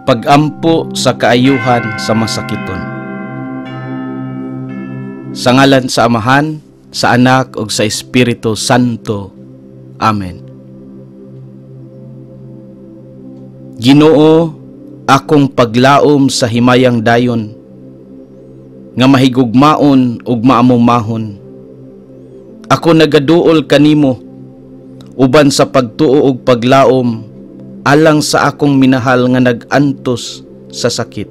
Pagampo sa kaayuhan sa masakiton. Sa ngalan sa Amahan, sa Anak ug sa Espiritu Santo. Amen. Ginoo, akong paglaom sa himayang dayon nga mahigugmaon ug maamumahon. Ako nagaduol kanimo uban sa pagtuo ug paglaom alang sa akong minahal nga nag-antos sa sakit.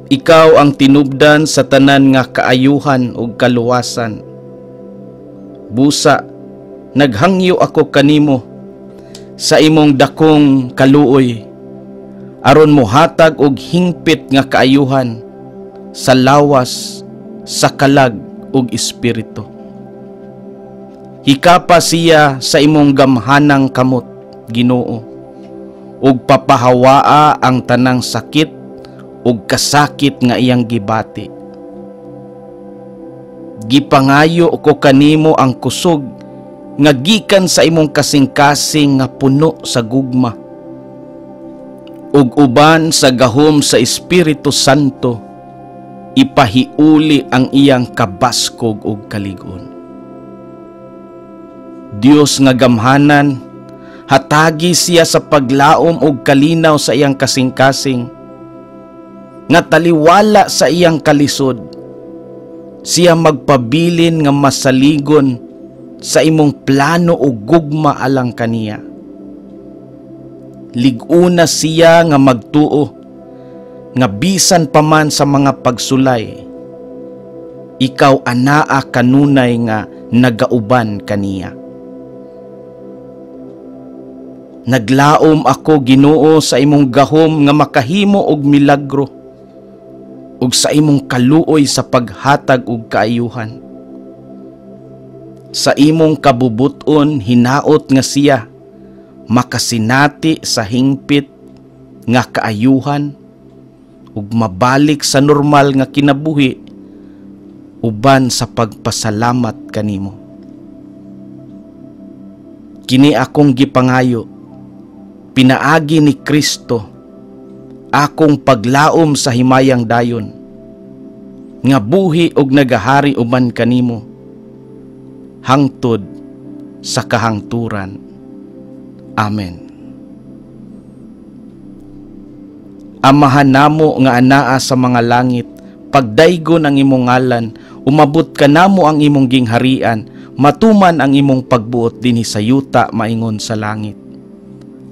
Ikaw ang tinubdan sa tanan nga kaayuhan ug kaluwasan. Busa, naghangyo ako kanimo sa imong dakong kaluoy aron mohatag og hingpit nga kaayuhan sa lawas, sa kalag ug espiritu. Hikapa siya sa imong gamhanang kamot, Ginoo, ug papahawaa ang tanang sakit ug kasakit nga iyang gibati. Gipangayo ko kanimo ang kusog nga gikan sa imong kasing-kasing nga puno sa gugma, ug uban sa gahom sa Espiritu Santo ipahiuli ang iyang kabaskog ug kalig-on. Dios nga gamhanan, hatagi siya sa paglaom ug kalinaw sa iyang kasing-kasing, nga taliwala sa iyang kalisod. Siya magpabilin nga masaligon sa imong plano o gugma alang kaniya. Lig-una siya nga magtuo, nga bisan pa man sa mga pagsulay, ikaw anaa kanunay nga nagauban kaniya. Naglaom ako, Ginoo, sa imong gahom nga makahimo og milagro, ug sa imong kaluoy sa paghatag og kaayuhan. Sa imong kabubuton hinaot nga siya makasinati sa hingpit nga kaayuhan ug mabalik sa normal nga kinabuhi uban sa pagpasalamat kanimo. Kini akong gipangayo, pinaagi ni Kristo, akong paglaom sa himayang dayon, nga buhi og nagahari uban kanimo, hangtod sa kahangturan. Amen. Amahan namo nga anaa sa mga langit, pagdaygon ang imong ngalan, umabot kanamo ang imong gingharian, matuman ang imong pagbuot dinhi sa yuta maingon sa langit.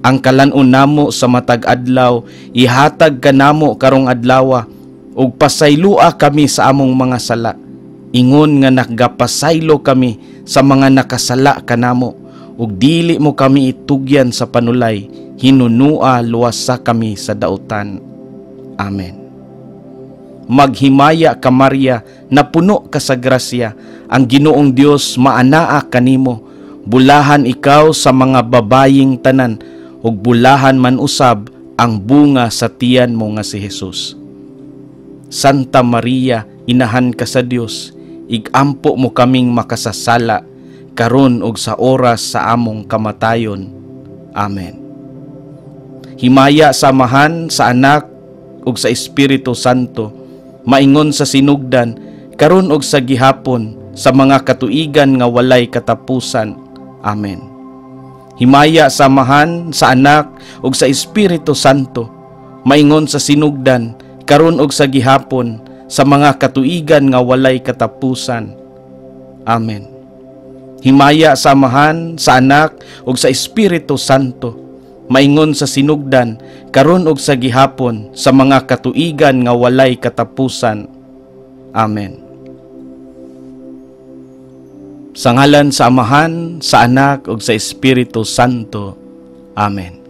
Ang kalan-on namo sa matag adlaw, ihatag kanamo karong adlawa, ug pasaylua kami sa among mga sala, ingon nga nagapasaylo kami sa mga nakasala kanamo, ug dili mo kami itugyan sa panulay, hinunua luwasa kami sa dautan. Amen. Maghimaya ka, Maria, napuno ka sa grasya, ang Ginoong Dios maanaa kanimo, bulahan ikaw sa mga babayeng tanan, ug bulahan man usab ang bunga sa tiyan mo nga si Jesus. Santa Maria, inahan ka sa Dios, igampo mo kaming makasasala, karon ug sa oras sa among kamatayon. Amen. Himaya sa Amahan, sa Anak ug sa Espiritu Santo, maingon sa sinugdan, karon ug sa gihapon, sa mga katuigan nga walay katapusan. Amen. Himaya sa Amahan, sa Anak ug sa Espiritu Santo, maingon sa sinugdan, karon ug sa gihapon, sa mga katuigan nga walay katapusan. Amen. Himaya sa Amahan, sa Anak ug sa Espiritu Santo, maingon sa sinugdan, karon ug sa gihapon, sa mga katuigan nga walay katapusan. Amen. Sa ngalan sa Amahan, sa Anak ug sa Espiritu Santo. Amen.